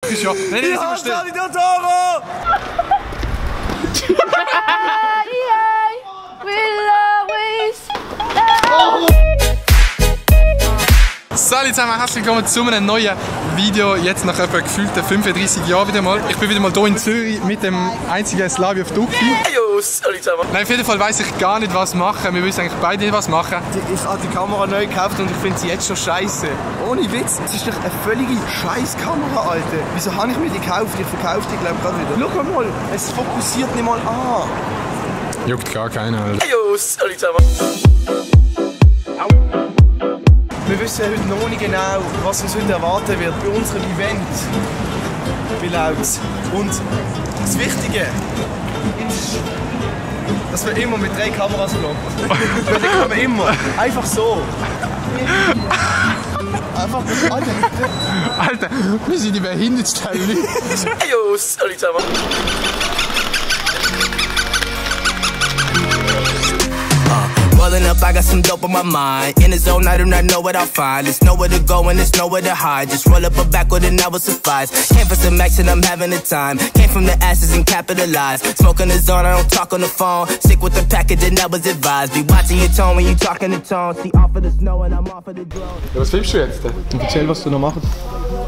Ist ja. Nein, ich hab Sally del Toro! Salut zusammen, herzlich willkommen zu einem neuen Video. Jetzt nach etwa gefühlten 35 Jahren wieder mal. Ich bin wieder mal hier in Zürich mit dem einzigen Slavio auf Duki. Yo, salut zusammen. Nein, auf jeden Fall weiss ich gar nicht, was machen. Wir wissen eigentlich beide nicht, was machen. Ich habe die Kamera neu gekauft und ich finde sie jetzt schon scheiße. Ohne Witz, das ist doch eine völlige Scheiß-Kamera, Alter. Wieso habe ich mir die gekauft? Ich verkaufe die, glaube ich, gerade wieder. Schau mal, es fokussiert nicht mal an. Juckt gar keiner, Alter. Yo, salut zusammen. Wir wissen heute noch nicht genau, was uns heute erwarten wird bei unserem Event. Wie laut's? Und das Wichtige ist, dass wir immer mit 3 Kameras laufen. Das können wir immer. Einfach so. Einfach mit Alter, wir sind die behindertsten Leute. Yo, salut zusammen. Rolling up, I got some dope on my mind. In the zone, I do not know what I'll find. There's nowhere to go and there's nowhere to hide. Just roll up a backward and that will suffice. Came for some action, I'm having a time. Came from the ashes and capitalized. Smoking the zone, I don't talk on the phone. Stick with the package and that was advised. Be watching your tone when you talking the tone. See off of the snow and I'm off of the drone. Ja, was filmst du jetzt? Erzähl, was du noch machst.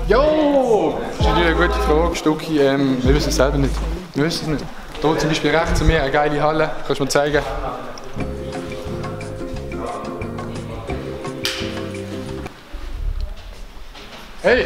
Jo! Das ist natürlich eine gute Frage, Stucki. Wir wissen es selber nicht. Wir wissen es nicht. Hier zum Beispiel rechts zu mir, eine geile Halle. Kannst du mir zeigen? Hey!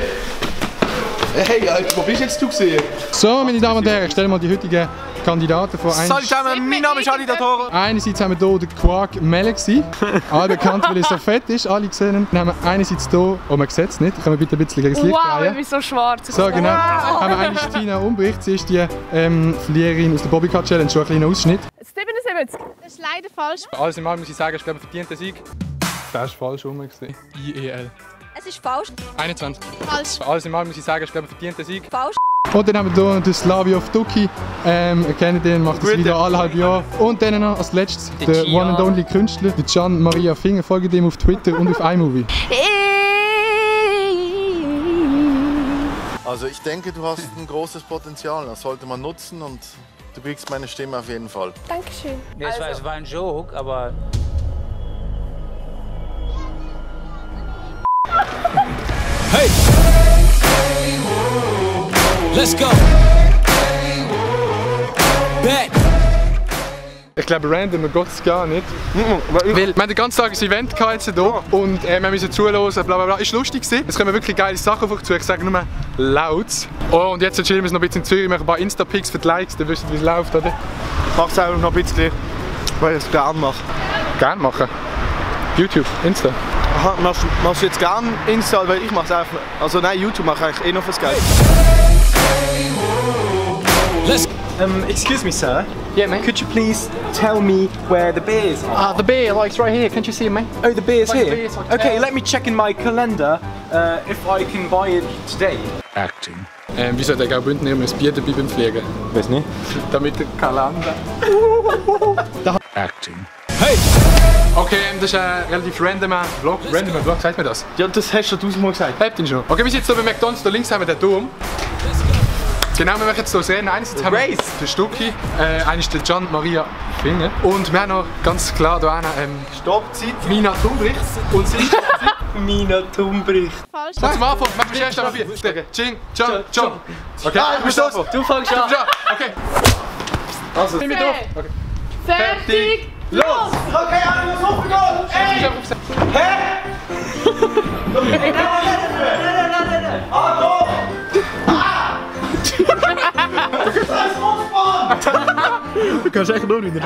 Hey, Alter, wo bist jetzt du gesehen? So, meine Damen und Herren, ich stelle mal die heutigen Kandidaten vor. Salut zusammen, mein Name ist Sally del Toro. Einerseits haben wir hier den Quark Melexi, allbekannt, weil er so fett ist, alle gesehen haben. Dann haben wir einerseits hier, oh man sieht es nicht, können wir bitte ein bisschen gegen das Licht drehen? Wow, ich bin so schwarz. So, genau. Haben wir eigentlich Tina Umbricht, sie ist die Verliererin aus der Bobbycar Challenge, schon ein kleiner Ausschnitt. 77. Das ist leider falsch. Alles in allem muss ich sagen, ich glaube, verdienter Sieg. Das ist falsch rum. IEL. Es ist falsch. 21. Falsch. Alles in allem muss ich sagen, ich glaube, verdienter Sieg. Falsch. Und dann haben wir hier den Slavio auf Duki. Ihr kennt den, macht das Video alle halb Jahr. Und dann noch als letztes der One and Only Künstler, der Gian Maria Finger. Folgt ihm auf Twitter und auf iMovie. Also ich denke, du hast ein großes Potenzial. Das sollte man nutzen und du kriegst meine Stimme auf jeden Fall. Dankeschön. Ja, es war ein Joke, aber... Hey! Let's go! Back! Ich glaube, random geht es gar nicht. Weil wir haben den ganzen Tag ein Event jetzt hier und wir müssen zuhören, bla bla bla. Ist lustig gewesen. Es kommen wirklich geile Sachen auf euch zu. Ich sage nur laut. Oh, und jetzt chillen wir noch ein bisschen in Zürich, machen ein paar Insta-Pics für die Likes, dann wisst ihr, wie es läuft, oder? Ich mache es einfach noch ein bisschen, weil ich es gerne mache. Gerne machen. YouTube, Insta. Aha, machst du jetzt gerne Insta, weil ich mache es einfach. Also nein, YouTube mache ich eigentlich fürs Geld. Excuse me, sir. Yeah, mate. Could you please tell me where the beer is? The beer, like, it's right here. Can't you see it, mate? Oh, the beer's Like the here. beer's like Okay, there. let me check in my calendar if I can buy it today. Acting. Wieso hat der Graubündner immer ein Bier dabei beim Fliegen? Weiß nicht. Damit der Kalender. Acting. Hey! Okay, das ist ein relativ randomer Vlog. Randomer Vlog, sagt mir das? Ja, das hast du 1000 Mal gesagt. Habt ihr ihn schon? Okay, wir sind jetzt hier bei McDonald's, da links haben wir den Turm. Genau, wir machen jetzt hier das Rennen. Einerseits haben wir den Stucki, einer ist der Gian Maria Finger. Und wir haben noch ganz klar hier Stoppzeit. Mina Thunbricht. Und sie Mina Thunbricht. Falsch. Und zum Anfang, machen wir erst einmal Bier. Ching, Gian, Gian. Okay, du bist los. Du fängst an. Okay. Also, Sind wir drauf? Okay. Fertig. Los! okay, einer muss aufgehen! Ey! Du kannst echt nur wieder.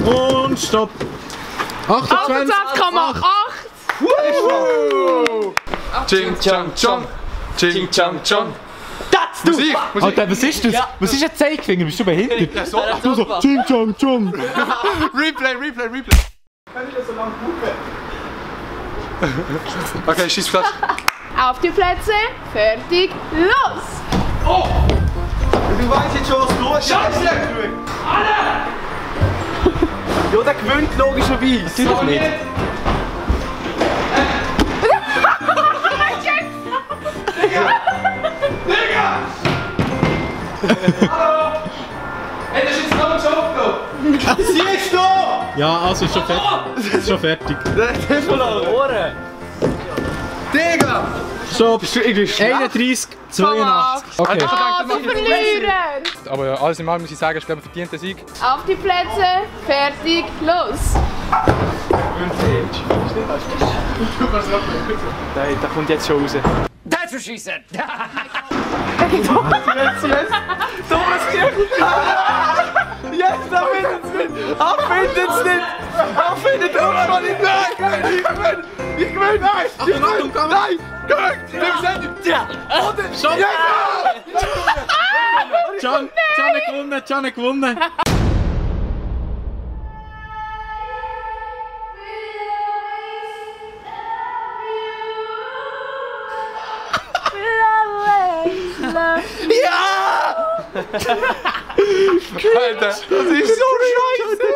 Und stopp. 28,8. Ching, Chang, Chong. Ching, Chang, Chong. Das du! Musik! Alter, was ist das? Was ist ein Zeigefinger? Bist du behindert? Ja, so. Du so, Ching, Chong, Chong. Replay. Kann ich das so lange gucken? Okay, schieß Platz. Auf die Plätze. Fertig. Los. Oh! Du weißt jetzt schon, was du hast. Scheiße! Alle! Ja, der gewinnt logischerweise. Natürlich nicht. Hallo! Hey, das ist jetzt noch ein Job! Siehst du? Ja, also ist schon fertig. Ist schon fertig. Das ist voll an Ohren. Digga! Stopp! 31, 82. Okay. Sie verlieren! Aber ja, alles in allem muss ich sagen, ich glaube, verdienter Sieg. Auf die Plätze, fertig, los! Nein, da kommt jetzt schon raus. That's what she said. Yes! Thomas, yes, da findet es nicht! Findet es nicht! Findet es nicht! Ich gewinne! Nein! Can hat gewonnen. Alter, das ist so scheiße!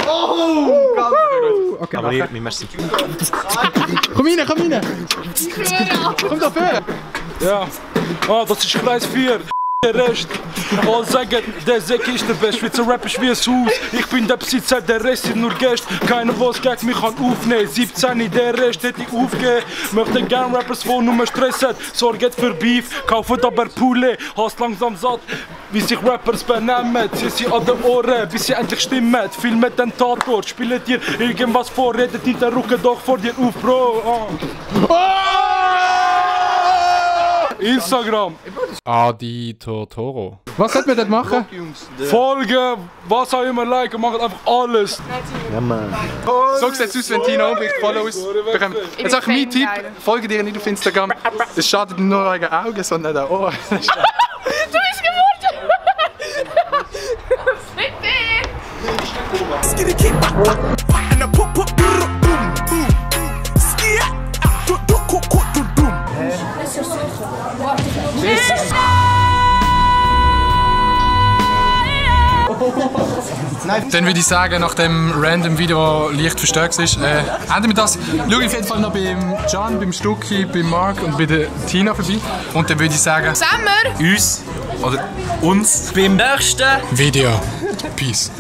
Oh! Ganz gut. Okay, aber ihr, merci. Komm rein! Komm da vor! Ja. Ah, das ist Gleis 4. Der Rest. Alle sagen, der Säcke ist der Beste. Schweizer Rap ist wie ein Haus. Ich bin der Besitzer, der Rest sind nur Gäste. Keiner, was gegen mich kann aufnehmen. 17, der Rest hätte ich aufgegeben. Möchte gern Rappers, die nur Stress hat. Sorget für Beef, kaufen aber Poulet. Hast langsam satt, wie sich Rappers benehmen. Sie sind an den Ohren, bis sie endlich stimmen. Filmen den Tatort, spielen dir irgendwas vor. Redet in der Rücken doch vor dir auf, Bro. Instagram. Adi Tortoro. Was sollte man dort machen? Folgen, was auch immer, liken, macht einfach alles. Ja, Mann. So sieht es aus, wenn Tina umbricht, Follows bekommt. Jetzt auch mein Tipp, folge dir nicht auf Instagram. Es schadet nur euren Augen, sondern den Ohren. Du bist geworden! Dann würde ich sagen, nach dem random Video, das leicht verstärkt ist, enden wir das. Schau auf jeden Fall noch beim Can, beim Stucki, beim Marc und bei der Tina vorbei. Und dann würde ich sagen, Zusammen! uns oder uns Beim nächsten Video. Peace.